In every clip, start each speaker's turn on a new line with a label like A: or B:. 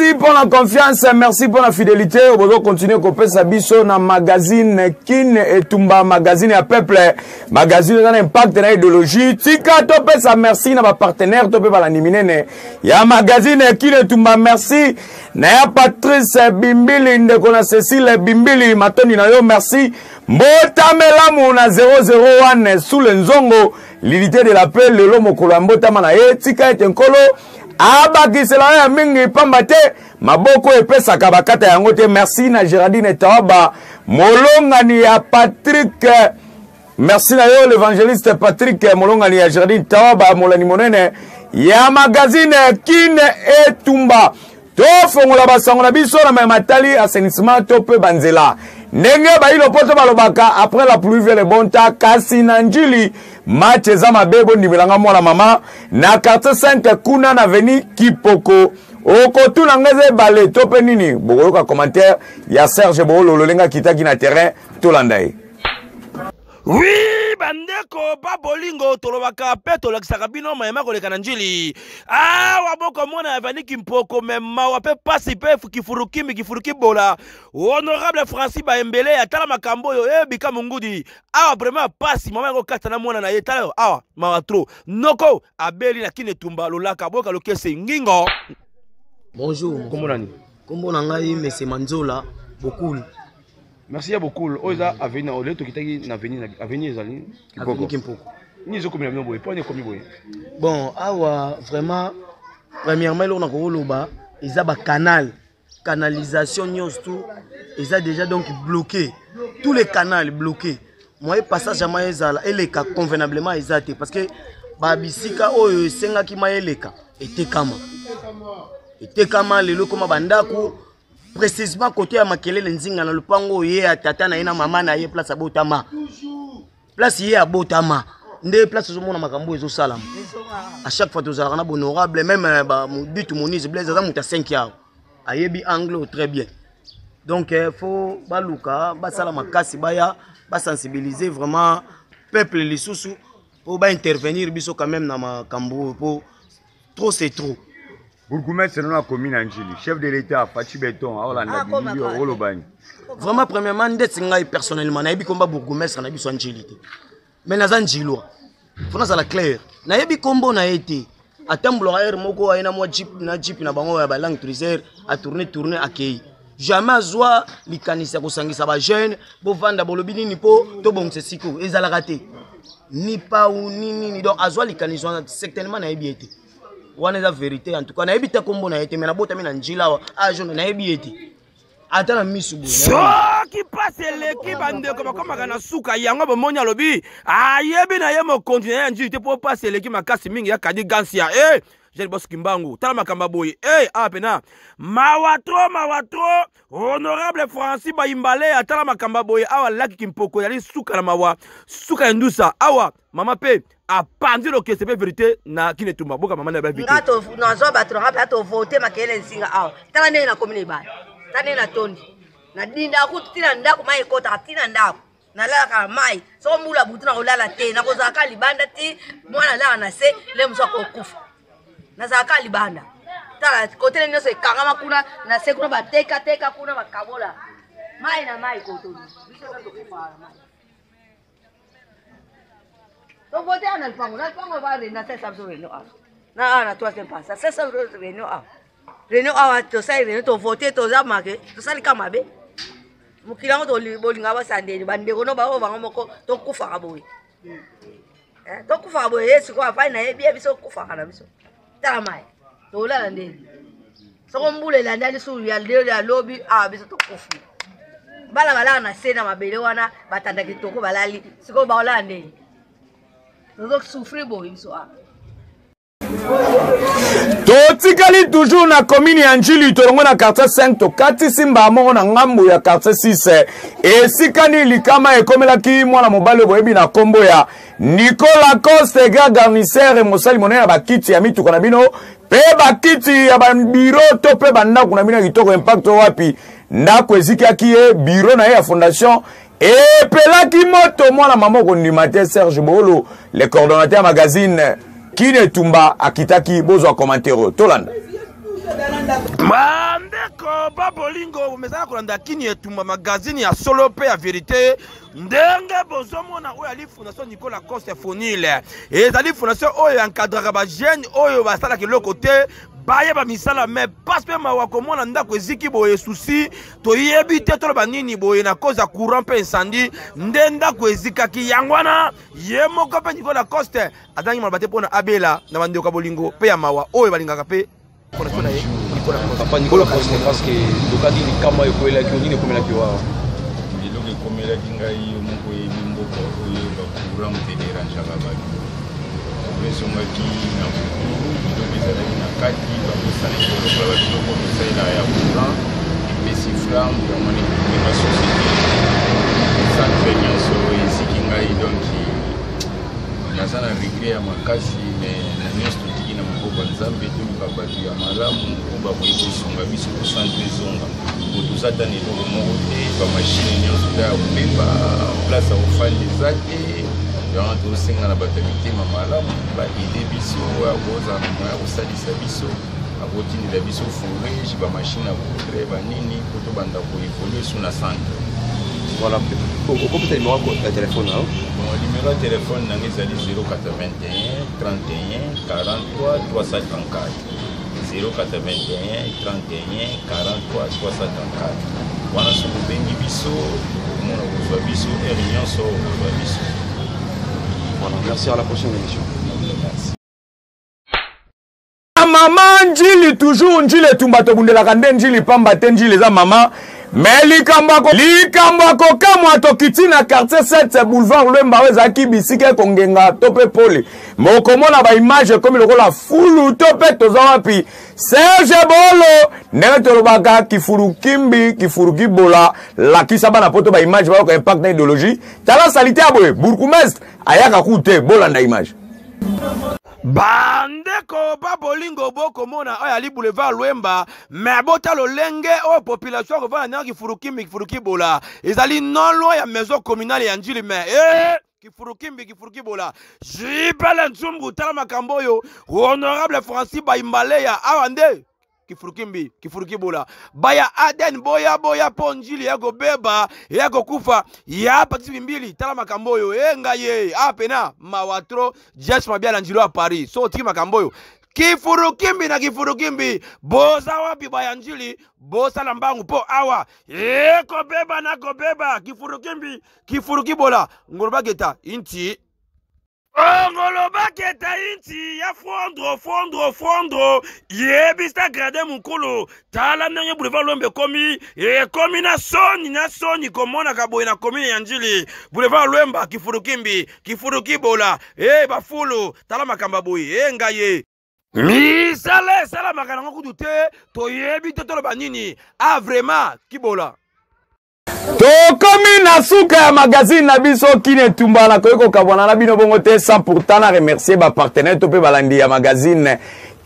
A: Merci pour la confiance, merci pour la fidélité. Bozo continuer kopesa biso na magazine Kin Etumba, magazine ya peuple, magazine eza na impact na idéologie. Tika topesa merci na ba partenaire to pe balandi minene ya magazine Kin Etumba, merci na ya Patrice Bimbili ndeko na Cécile Bimbili matondi na yo merci. Mbotamelamu na 001 sous le nzongo l'unité de la paix lelo mokolo ya mbotama na ye tika ete nkolo abakisela yo ya mingi pamba te maboko epesaka bakata yango te merci na gerardine tawaba molongani ya patrick merci na yo l'évangéliste patrick molongani ya gerardine tawaba molani monene ya magazine kin etumba tofongola basango na biso na mai matali assainissement to mpe banzela ndenge bayi lopoto balobaka après la pluie vient le bon temps kasi na njili match eza mabe bondimela nga mwana mama na quartier 5 kuna na avenue kipoko okotuna nga eza ebale to mpe nini bokoyoka commentaire ya serge boolo lolenge akitaki na terrain tolanda ye
B: wi bandeko ba bolingo tolobaka mpe tolakisaka bino mayema koleka na njili awa bokomona avaniki mpoko me mawa mpe pasi mpe kifurukimi kifurukibola honorable francis baembele atala makambo oyo ebika eh, mongudi awa vraiment pasi mama yango kata na mwana na ye tala awa mawa trop noko abeli na kini etumba lolaka boyoka lokese ngingo
C: bonjour
B: kombo nani
C: kombo na ngai monsieur manzola bokul
B: merci ya bokul oyo eza avenue na ole tokitaki na avenue avenue ezali
C: avenue kimpoko
B: nini ezokomela bino boye mpo nini ekomi boye
C: bon awa vraiment premièrement eloko nakokoloba eza bacanal canalisation nyonso tout eza déjà donc bloqué tous les canal bloqué moyen passage ya mai ezala eleka convenablement eza te parce que babisika oyo esengaki mai eleka etekama etekama lelo ekoma bandako précisement kote ya makelele nzinga na lopango oyo ye ya tata na ye na mama na ye place abotama place ye abotama nde place ozomona makambo oyo ezosalama à chaque fois tozalaka na bonorable même euh, ditu monise blaise aza moto ya 5 yao ayebi angle oyo très bien donc euh, faut baluka basala makasi baya basensibiliser vraiment peuple lisusu mpo baintervenir biso quand même na makambo oyo mpo trop c'est trop
A: bourgmestre nano akomi na njili chef de l'état faci beton aolanda ah, bilili oyo olobani
C: vraiment premièrement ndeti ngai personnellement nayebi komba bourgmestre na biso ya njili te mais naza njilwa fo nazala claire nayebi kombo na ye te atambolaka heure moko aye na mwa jeep na jeep na bango ya balangue triser atourne tourne akei jamais azwa likanisi ya kosangisa bajeune bovanda bolobi nini mpo tobongisa esika oyo ezalaka te ni pau ni nini donc azwa likanisi wana certainement nayebi ye te wana eza verité en tout cas nayebi te nkombo na ye te mais nabotami na njila awa ajo ah, nayebi ye te ata na misu boye
B: soki mpasi eleki bandeko bakomaka na suka yango bomoni alobi ayebi na ye mokonzi na ye ya njili te mpo mpasi eleki makasi mingi ya kadi gansia e eh, jean bos kimbangu tala makambo ya boye e eh, awa pena mawa tro mawa tro honorable francis bayimbale atala makambo ya boye awa laki kimpoko ezali suka na mawa suka ya ndusa awa mama mpe apanzi lokese mpe verité na kini etumba boka mama na ba
D: nga to nazwa bato na nga mpe tovote makelele nsinga awa tala ndenge nakomi na ebale tala ndenge natondi nadinda kutu ntina ndako mai ekotaka ntina ndako nalalaka na mai soko mbula butu nakolala te nakozala kaka libanda ti mwana alaka na se nde mosu akokufa nazala kaka libanda tala kotele nyonso ekangama kuna na se kuna batekateka kuna bakabola mai na mai kotoni biso tokufa na mai tovote awa na lupango na lupango ba réunion asalisa biso réunion awa na awa na troisième passe asalisa biso réunion awa réunion awa tosali réunion tovote toza make tosali ka mabe mokili yango bolinga basandeli bandeko no baoyo bango moko tokufaka boye eh, tokufaka boye ye sikoyo afai na ye bie biso okufaka na biso tala mai tolala ndenge soko mbula elandi lisusu ya lelo ya lobi awa biso tokufi bana balala na se na mabele wana batanda kitoko balali sikoyo baolala ndenge tozosouffrir boye biso awa
A: totikali toujours na commune ya njili tolongwe na quartier 5 tokatisi mbaa moko na ngambo ya quartier 6 esika nini likama ekomelaki mwana mobali oyo boyebi na nkombo ya nicolas coste grand garnisseur mosali monene ya bakiti ya mituka na bino mpe bakiti ya babiro to mpe bandako na bino ya kitoko impact wapi ndako ezikaki ye biro na ye ya fondation epelaki moto mwana mama okondima te serge bolo le coordonnateur ya magazine kini etumba akitaki bozwa commentaire oyo tolanda.
B: Bandeko ba bolingo, bomesana kolanda Kini Etumba, magazine ya solo mpe ya verite. Ndenge bozomona oyo ali Fondation Nicolas Coste Fonile, ezali fondation oyo encadraka bajeune oyo basalaka eloko te, bayeba misala. Me pasi mpe mawa komona ndako eziki boye, susi toyebi te toloba nini boye na cause ya courant mpe incendie nde ndako ezikaki. Yango wana ye moko mpe Nicolas Coste azangi maloba te mpona abela na bandeko ya bolingo mpe ya mawa oyo balingaka mpe fondation na ye Nicolas Coste.
E: Papa Nicolas Coste, parce que tokaki likama ekwelaki yo, nini ekomelaki yo awa?
F: Eloko ekomelaki ngai, yo moko oyebi mboka oyo bacourant moto ederangeaka bato. Ezongaki na butu, biloko ezalaki na kati, bakosalaki lokola babiloko tosalelaka ya courant, epesi flamme, yango wana ekomema société centre nyonso eziki ngai. Donc naza na regret ya makasi, mais na nyonso totiki na maboko ya Nzambe. Toluka bato ya malamu oyo bakoki kosunga biso po centre ezonga, po toza ata na eloko moko te, bamashine nyonso ta ya kobeba, place ya kofanda eza te. Yango tosenga na bato ya mitema malamu baede biso, oyo akozala na moya kosalisa biso, akotindela biso forage, bamashine ya coudre, banini, po tobanda koévolue su na centre.
E: Voilà, okopesa numéro ya telefone na yo?
F: Bon, numéro ya telefone nanga ezali 081 31 43 334, 081 31 43 334. Wana soki obengi biso, okomona kozwa biso heure nyonso, okozwa biso.
E: Voilà, merci, à la prochaine émission.
F: Merci.
A: Mama Njili, toujours Njili Etumba, tobundelaka nde Njili pamba te, Njili eza mama. Me likambo akokamwa, tokiti na quartier 7 boulevard Lwemba oyo ezalaki bisika ekongenga to mpe pole, mokomona baimage ekomi lokola fulu to mpe toza wapi. Serge Bolo, ndenge tolobaka kifurukimbi kifurukibola, lakisa bana poto baimage bayoka impact na idéologie. Tala salite ya boye, bourgmestre ayaka ku te. Bolanda image.
B: Bandeko ba bolingo, bokomona oyo ali boulevard Lwemba, me bota lolenge oyo population akovanda ndenge kifurukimbi kifurukibola ezali non loin ya maison communale ya Njili. Me eh, kifurukimbi kifurukibola jipele nzumbu, tala makambo oyo. Honorable Francis Baimbaleya, awa nde kifurukimbi kifurukibola baya aden boya boya mpo Njili ya kobeba ya kokufa ya patisi bimbili. Tala makambo oyo e ngai ye a pena mawa tro jes Mabiala Njilo ya Paris. So otiki makambo oyo kifurukimbi na kifurukimbi, boza wapi baya Njili? Bosala mbangu mpo awa ekobeba na kobeba. Kifurukimbi kifurukibola ngolobaketa inti ongolobaketa inti ya fondro fondro fondro, yebisa grade mokolo. Tala ndenge boulevard Lwemba ekomi, ekomi na soni, na soni komonaka boye na commune ya Njili. Boulevard Lwemba, kifurukimbi kifurukibola e bafulu, tala makambo ya boye e ngai ye misala esalamaka nango kutu te, toyebi te toloba nini. A vraiment kibola.
A: Tokomi na suka ya magazine na biso Kini Etumba. Nakoki kokabwana na bino bongo te sans pourtant na remercier bapartenaire to mpe balandi ya magazine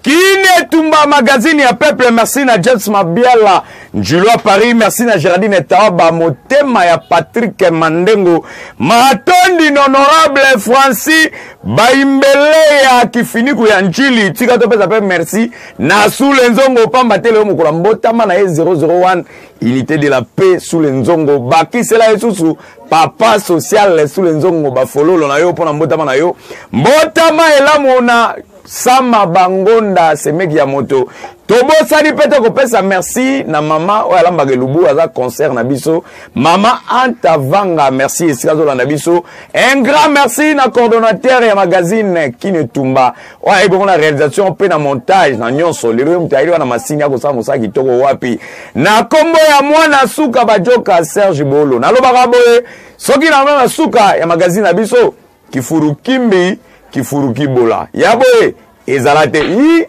A: Kini Etumba, magazine ya peuple. Merci na James Mabiala Njilo ya Paris, merci na Gérardine Etawaba motema ya Patrick Mandengo, matondi na honorable Francis Baimbele ya kifiniku ya Njili. Tika topesa mpe merci na Sule Nzongo, pamba te lelo mokolo ya mbotama na ye 001 unité de la paix. Sule Nzongo, bakisela ye susu papa social Sule Nzongo, bafololo na yo mpo na mbotama na yo, mbotama elamu na Sama Bangonda semeki ya moto. Tobosani mpe te kopesa merci na mama oyo alambaka elubu, aza concert na biso, mama Antavanga, merci esika azolanda biso. Un grand merci na coordonnateur ya magazine Kini Etumba oyo ayebi bongo na réalisation mpe na montage na nyonso. Lelo ye moto ayeli wana masini akosala mosala kitoko. Wapi na nkombo ya mwana suka bajoka Serge Bolo, nalobaka boye, soki na suka ya magazine na biso kifurukimbi kifurukibola ya boye ezala te i.